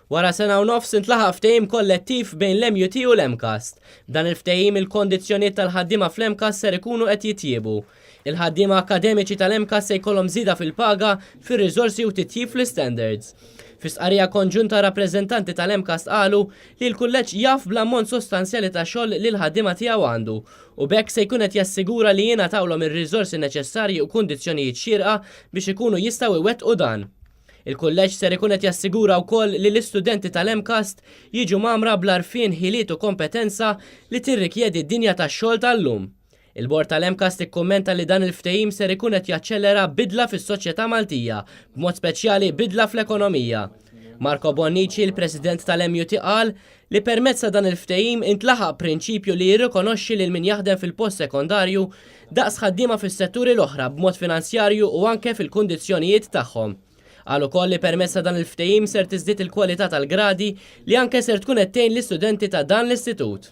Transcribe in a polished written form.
Wara sena u nofs intlaħaq ftehim kollettiv bejn l-MUT u l-MCAST. B'dan il-ftehim il-kondizzjonijiet tal-ħaddiema fl-MCAST ser ikunu qed jitjiebu. Il-ħaddiema akkademiċi tal-MCAST se jkollhom żieda fil-paga, fir-riżorsi u titjib fl-istandards. Fi stqarrija konġunta rappreżentanti tal-MCAST qalu li l-kulleġġ jaf bl-ammont sostanzjali ta' xogħol li l-ħaddiema tiegħu għandu u b'hekk se jkun qed jassigura li jingħatawlhom ir-riżorsi neċessarji u kundizzjonijiet xierqa biex ikunu jistgħu jwettqu dan. Il-kulleġġ ser ikun qed jassigura wkoll li l-istudenti tal-MCAST jiġu mgħammra bl-għarfien, ħiliet u kompetenza li tirrikjedi d-dinja tax-xogħol tal-lum. Il-Bord tal-MCAST ikkummenta li dan il-ftehim ser ikun qed jaċċellera bidla fis-soċjetà Maltija, b'mod speċjali bidla fl-ekonomija. Marco Bonnici, il-President tal-MUT qal li permezz ta' dan il-ftehim intlaħaq prinċipju li jirrikonoxxi lil min jaħdem fil-post sekondarju daqs ħaddiema fis-setturi l-oħra b'mod finanzjarju u anke fil-kundizzjonijiet tagħhom. Qal ukoll li permezz ta' dan il-ftehim ser tiżdied il-kwalità tal-gradi li anke ser tkun qed tgħin l-istudenti ta' dan l-istitut.